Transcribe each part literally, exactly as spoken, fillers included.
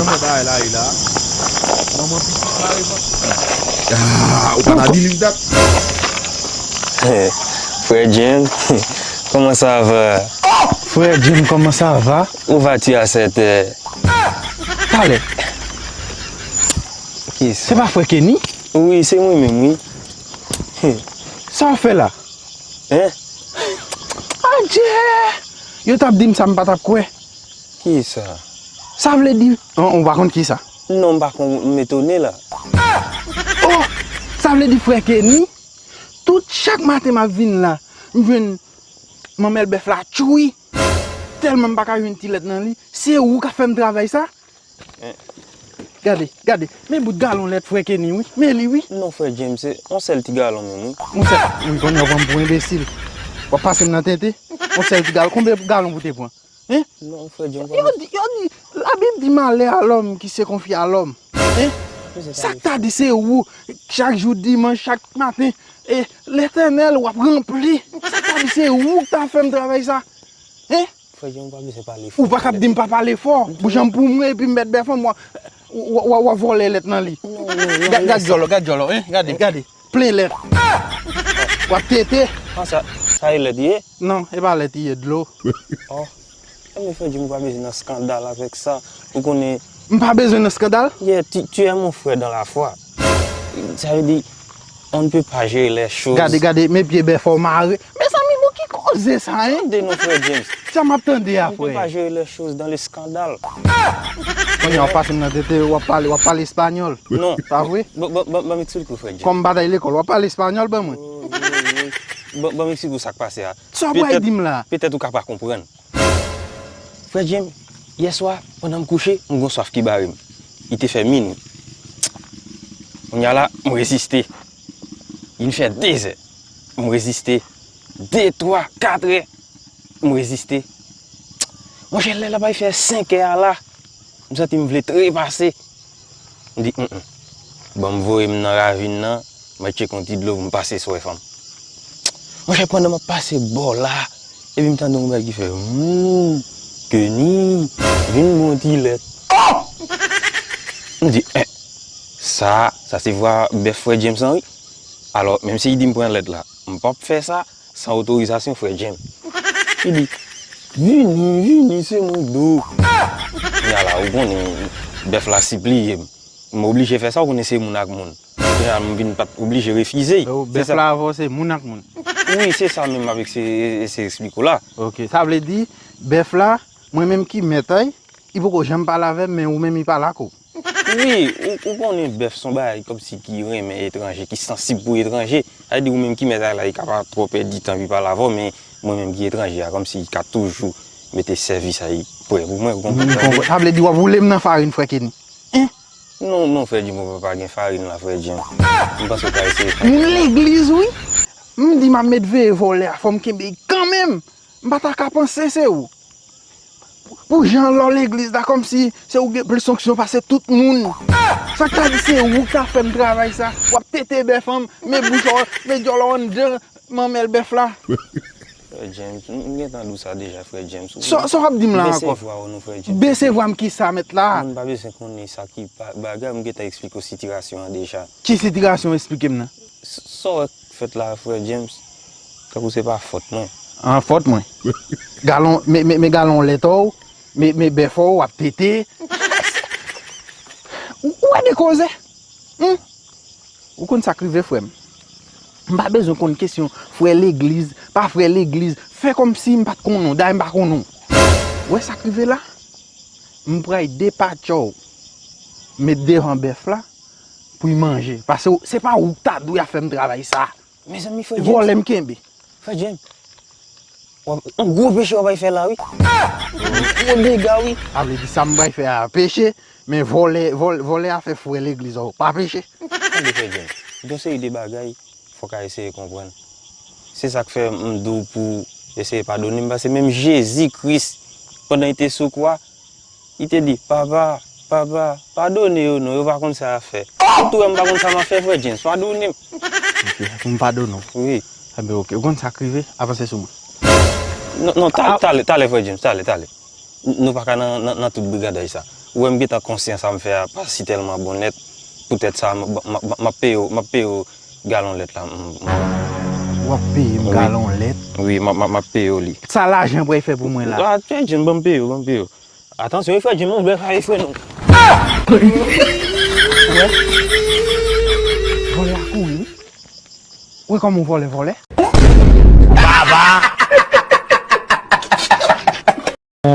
Kòman bagay la ye la? Manman pitit la reponn. Ah, ou pa ta believe that. Frè James, comment ça va? Frè James, comment ça va? Où vas-tu à cette heure? Talè. Kisa? Se pa frè Kenny? Wi, se mwen menm, wi. Sa w fè la? Hein? Adje! Yo t ap di m sa, m pa t ap kwè. Kisa? Sa vle di, an, ou pa konn kisa? Non, m pa konn, m etone la. Oh! Sa vle di frè Kenny, tout chak maten m ap vin la, m jwenn manmèl bèf la tchoui. Tèlman m pa ka jwenn ti lèt nan li, se ou k ap fè m travay sa? Gade, gade, men bout galon lèt frè Kenny wi, men li wi. Non, frè James, se yon sèl ti galon menm wi. Yon sèl, wi, kounye a w pran m pou enbesil. W ap pase m nan tenten? Yon sèl ti galon, konbyen galon pou te pran? Hein? Non, frè James, yo di, yo di, Labib di malè a lòm ki se konfye a lòm. Hein? Sa k ta di se ou, chak jou dimanch, chak maten, e Letènèl, w ap ranpli. Sa k ta di se ou k ta fè m travay sa? Hein? Frè James, ou pa bezwen pale fò. Ou pa kab di m pa pale fò. Bouch an pou mwen epi m mèt bèf an, w a, w a, w a vòlè lèt nan li. Non, non, non. Gad, gad djòlò, gad djòlò, hein? Gade, gade. Plen lèt. W ap tete. An, sa, sa e lèt ye? Non, e pa lèt ye, dlo. Oh. Enben, frè James, ou pa bezwen nan eskandal avèk sa. Ou konnen. M pa bezwen nan eskandal? Yeah, tu, tu es mon frère dans la foi. Ça veut dire, on ne peut pas gérer les choses. Gade, gade, men pye bèf ou mare. Mezanmi, bon, ki koze sa, hein? Tande non, frè James. Sa m ap tande a, frè. On ne peut pas gérer les choses dans le scandale. Kounye a w ap pase m nan tete, w ap pale, w ap pale espanyòl. Non. Pa vre? Bon, bon, bon, bon, m eksplike w, frè James. Kòm batay lekòl, w ap pale espanyòl ban mwen. Oh, wi, wi. Bon, bon, m eksplike w sa k pase a. Sa w pral di m la? Petèt ou ka pa konprann. Frè James, yèswa, pandan m kouche, m gon swaf ki bare m. Li te fè minwi. Kounye a la, m reziste. Li fè dezè. M reziste. De, twa, katrè. M reziste. Monchè, lè l ap fè senkè a la, m santi m vle trepase. M di, mm, mm. Ban m voye m nan ravin nan, m al tcheke yon ti dlo pou m pase swèf an. Monchè, pandan m ap pase bò la, epi m tande yon bagay ki fè, hmm, Kenny, vin bon ti lèt. M di, eh, sa, sa se vwa bèf frè James an, wi. Alò, menm si li di m pran lèt la, m p ap fè sa, san otorizasyon frè James. Li di, vini, vini, se mwen k di w. Kounye a la, ou konnen, bèf la sipliye m. M oblije fè sa, ou konnen se moun ak moun. Kounye a, m vin pa t oblije refize. Oh, bèf la avè w se moun ak moun. Wi, se sa menm m ap eseye eseye eksplike w la. Ok, sa vle di, bèf la, mwen menm ki mèt a, li poko janm pale avè m, men ou menm li pale ak ou. Wi, ou, ou konnen bèf se yon bagay kòmsi ki renmen etranje, ki sansib pou etranje. Sa vle di ou menm ki mèt a la, li ka pa twò pèdi tan pou li pale avè w, men mwen menm ki etranje a, kòmsi li ka toujou mete sèvis a li prè pou mwen, ou konprann sa? M konprann. Sa vle di w ap woule m nan farin, frè Kenny. Hein? Non, non, frè James, papa, pa gen farin la, frè James. M panse w ka eseye. Moun legliz, wi. M di m ap met veye vòlè a, fò m kenbe li kanmenm. M pa ta ka panse se ou. Pou jan lò legliz la, kòmsi se ou gen plis onksyon pase tout moun. Sa k ta di se ou k ta fè m travay sa? W ap tete bèf an, men bouch ou, men djòlò anndan manmèl bèf la. Frè James, m m gentan di w sa deja, frè James. Sa, sa w ap di m la ankò? Bese vwa w non, frè James. Bese vwa m kisa, mèt la? Moun pa bezwen konnen sa ki pa, bagay, m gentan eksplike w sitiyasyon an deja. Ki sitiyasyon, eksplike m nan? S-, sa w wè k fèt la, frè James, tankou se pa fòt mwen. An, fòt mwen. Galon, men, men, men galon lèt ou, men, men bèf ou, w ap tete. Ou, ou wè de koze? Hmm? Ou konn sa k rive, frè m? M pa bezwen konn kesyon frè legliz, pa frè legliz. Fè kòmsi m pa t konnen w, dayè m pa konnen w. Ou wè sa k rive la? M pral depatche w, met devan bèf la, pou l manje. Paske w, se pa ou k ta dwe ap fè m travay sa. Mezanmi, frè James. Vòlè m kenbe. Frè James. W ap, yon gwo peche w ap fè la, wi. Yon gwo dega, wi. Sa vle di sa m pral fè a peche, men vòlè, vòl-, vòlè a fè frè legliz ou pa peche. Tande, frè James. Gen yon seri de bagay, fò w ka eseye konprann. Se sa k fè m di w pou eseye padone m, paske menm Jezi Kris, pandan li te sou kwa, li te di, papa, papa, padone yo non, yo pa konn sa y ap fè. Ou tou wè m pa konn sa m ap fè, frè James, padone m. Ok, pou m padone w. Wi. Enben, ok, ou konn sa k rive, avanse sou mwen. Non, non, ta-, talè, talè, frè James, talè, talè. N-, nou pa ka nan, nan, nan tout brigadaj sa. Ou wè m gentan konsyan sa m fè a pa si tèlman bon nèt. Poutèt sa, m, m, m, m ap peye w, m ap peye w galon lèt la. M, m, W ap peye m Wi. galon lèt? Wi, m ap, m ap, m ap peye w li. Sa lajan pral fè pou mwen la? Ah, frè Jim, ban m peye w, ban m peye w. Atansyon, wi, frè Jim, non, bèl kay, frè, non. Wè. Vòlè a kouri, wi. Wè kòman w vòlè, vòlè. Baba! Mwen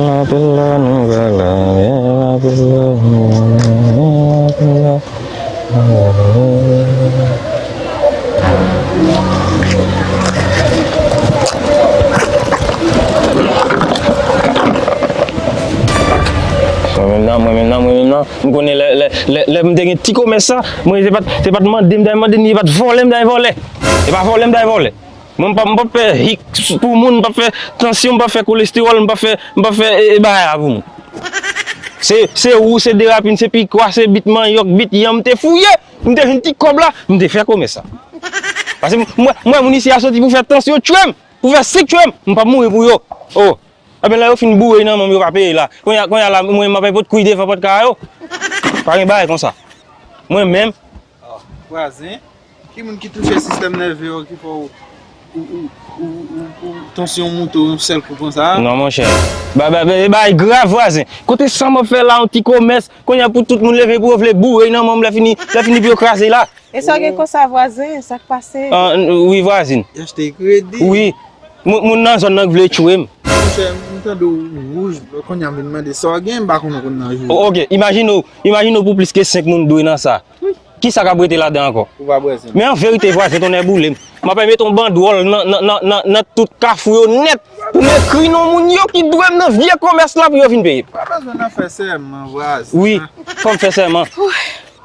menm nan, mwen menm nan, mwen menm nan. M konnen lè, lè, lè, lè m te gen ti komès sa, mwen se pa t, se pa t mande m t al mande, ni se pa t vòlè m t al vòlè. Se pa vòlè m t al vòlè. Mwen, m p ap, m p ap fè hik pou moun, m p ap fè tansyon, m p ap fè kolestewòl, m p ap fè, m p ap fè, e, e, bagay la pou moun. Se, se wou, se derapin, se pikwa, se bit manyòk, bit yanm, m te fouye, m te jwenn ti kòb la, m te fè komès sa. Paske m, m wè, m wè moun isi a soti pou fè tansyon tchwe m, pou fè sik tchwe m, m p ap mouri pou yo. Oh. Ebyen, lè yo fin boure nan men m, yo pa peye la. Kounye a, kounye a la, mwen, m ap pot kwi devan pòt kay yo. Pa gen bagay konsa. Mwen menm. Ah, vwazen, ki moun ki touche sistèm nève yo ki fè w, ou, ou, ou, ou, ou tansyon w moute yon sèl kou konsa? Non, monchè. Ba, ba, ba, bagay grav, vwazen. Kote sa m ap fè la, yon ti komès, kounye a pou tout moun leve pou yo vle boure nan men m, lè fini, lè fini pou yo kraze la. E sa gen konsa, vwazen? Sa k pase? Ah, n-, wi, vwazin. Y achte kredi? Wi. Moun, moun nan zòn nan k vle tchwe m. Monchè, m tande w wouj, kounye a m vin mande sa w gen, m pa konn ou konn nan jou. O-, oke, imajine w, imajine w pou plis ke senk moun dwe nan sa. Kisa k ap rete ladan ankò? Ou pa vwazen. Men an verite, vwazen, tonnè boule m. M ap mete yon bandwòl nan, nan, nan, nan, nan tout kafou yo nèt pou m ekri non moun yo ki dwe m nan vye komès la pou yo vin peye m. Pa bezwen nan fè sèman, vwazen. Wi, fò m fè sèman.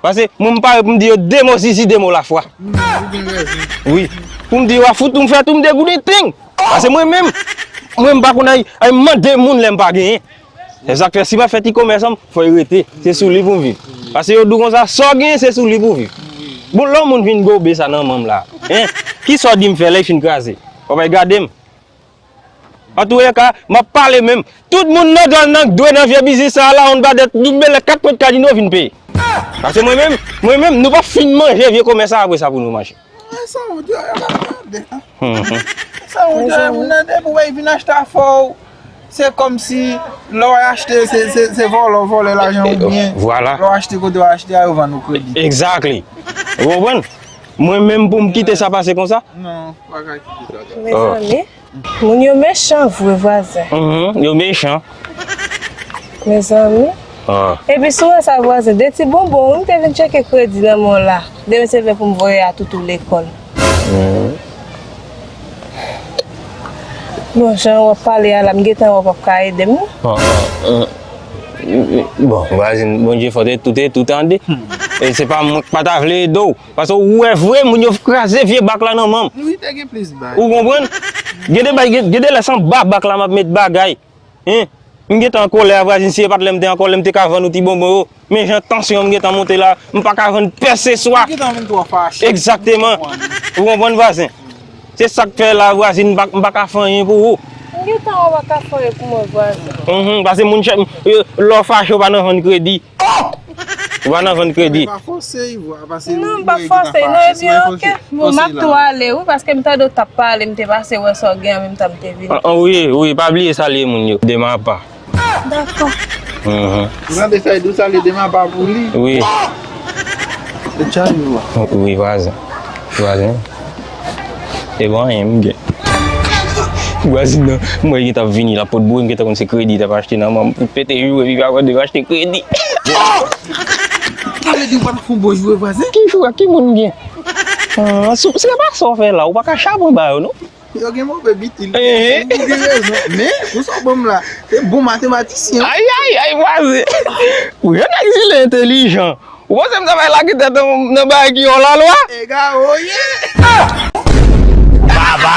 Paske mwen m pare pou m di yo de mo zizi, de mo lafwa. Ou gen rezon. Wi. Pou m di yo a fout ou m fè tou m degouden ting. Paske mwen menm, mwen m pa konn ay, ay mande moun lè m pa genyen. Se sa k fè si m ap fè ti komès an, fò l rete. Se sou li pou m viv. Paske yo di w konsa, sa w genyen, se sou li pou w viv. Bon, lè yon moun vin gobe sa nan men m la, en, kisa w di m fè lè l fin kraze? W ap al gade m. Antouleka, m ap pale menm. Tout moun nan zòn nan k dwe nan vye biznis sa a la, yon badèt, yon belè kat pwent kadino vin peye. Paske mwen menm, mwen menm, nou p ap fin manje vye komès sa apre sa pou nou manje. E sa w di yo, yo p ap tande. Mhm. E sa w di yo, moun nan depi w wè y vin achte afè w, se kòmsi lè w achte, se, se, se vòlè w vòlè lajan oubyen Vwala. Lè w achte kote w achte a, yo vann ou kredi. Exactly. Ou konprann? Mwen menm pou m kite sa pase konsa? Non, pa ka kite sa pase. Mezanmi. Moun yo mechan vre, vwazen. Mhm, yo mechan. Mezanmi. Ah. Epi si w wè sa, vwazen, de ti bonbon wi m te vin tcheke kredi nan men w la. De mesye vle pou m voye a toutou lekòl. Mhm. Bon, jan w ap pale a la, m gentan wè w p ap ka ede m non. Ah, ah, ah. Bon, vwazen, Bondye fò te tout, te tout tande. E se pa mwen k pa ta vle ede w. Paske ou wè vre, moun yo kraze vye bak la nan men m. Wi, te gen plis bay. Ou konprann? Gen de bay, gen, gen de lè se anba bak la m ap met bagay. Hein? M gentan an kòlè a vwazen, si e pa t lè m te an kòlè, m te ka vann ou ti bonbon yo. Men jan tansyon an m gentan monte la, m pa ka vann pèseswa. Ou gentan vin twò fache. Egzakteman. Ou konprann, vwazen? Se sa k fè la, vwazen, m pa, m pa ka fè anyen pou ou. M gentan wè w pa ka fè anyen pou mwen, vwazen. Mhm, paske moun chè, lè w fache, w pa nan vann kredi. Ou pa nan vann kredi. Mwen pa fòse, Ivo, a pase Non, m pa fòse, non, ebyen, oke. Bon, m ap tou ale, wi, paske m tande w t ap pale, m te pase wè sa w gen an menm tan m te vini. Ah, ah, wi, wi, pa bliye salye moun yo, de ma pa. Dakò. Mhm. Ou tande sa, di w salye de ma pa pou li? Wi. E tchaj ou a? Wi, vwazen. Vwazen. E bon, anyen m gen. Vwazin nan, m wè li t ap vini, l ap pot boure, m gentan konn se kredi l t ap achte nan men m pou pete jou, epi pa konn depi achte kredi. Sa vle di ou pa t ap fè yon bon joure, vwazen? Ki joure, ki moun m gen? Ah, se pa sa w fè la, ou pa ka chapon ba yo, non? Yo gen move biti, wi. Eh, eh. Ou gen rezon. Men, pou sa w ban m la, se bon matematisyen. Ay, ay, ay, vwazen. Ou jwenn nèg zile entèlijan. Ou panse m ta bay lage tèt nan, nan bagay ki yon lalwa? Egare w ye. Baba!